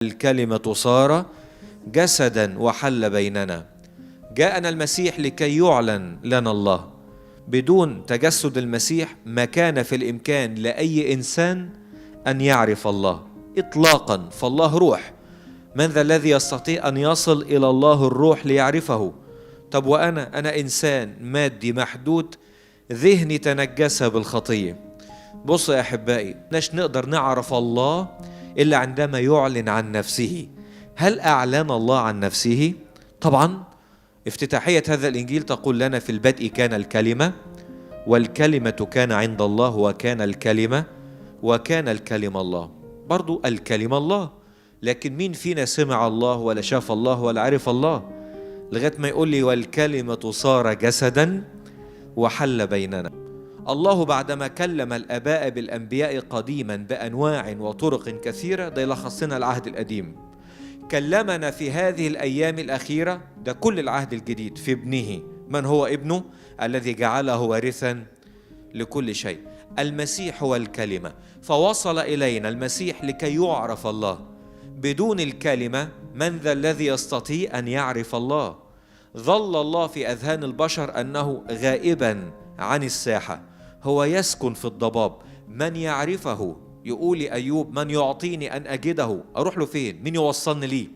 الكلمة صار جسدا وحل بيننا. جاءنا المسيح لكي يعلن لنا الله. بدون تجسد المسيح ما كان في الإمكان لأي إنسان أن يعرف الله إطلاقا، فالله روح. من ذا الذي يستطيع أن يصل إلى الله الروح ليعرفه؟ طب وأنا أنا إنسان مادي محدود، ذهني تنجس بالخطية. بصوا يا أحبائي، مش نقدر نعرف الله إلا عندما يعلن عن نفسه. هل أعلن الله عن نفسه؟ طبعا. افتتاحية هذا الإنجيل تقول لنا: في البدء كان الكلمة، والكلمة كان عند الله، وكان الكلمة، وكان الكلمة الله. برضو الكلمة الله، لكن مين فينا سمع الله ولا شاف الله ولا عرف الله؟ لغاية ما يقول لي: والكلمة صار جسدا وحل بيننا. الله بعدما كلم الآباء بالأنبياء قديما بأنواع وطرق كثيرة، ده يلخص لنا العهد القديم، كلمنا في هذه الأيام الأخيرة، ده كل العهد الجديد، في ابنه. من هو ابنه؟ الذي جعله وارثا لكل شيء. المسيح هو الكلمة، فوصل إلينا المسيح لكي يعرف الله. بدون الكلمة من ذا الذي يستطيع أن يعرف الله؟ ظل الله في أذهان البشر أنه غائبا عن الساحة، هو يسكن في الضباب. من يعرفه؟ يقول أيوب: من يعطيني أن أجده؟ أروح له فين؟ مين يوصلني ليه؟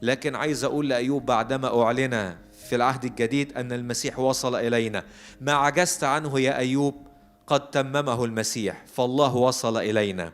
لكن عايز أقول لأيوب بعدما أعلن في العهد الجديد أن المسيح وصل إلينا، ما عجزت عنه يا أيوب قد تممه المسيح، فالله وصل إلينا.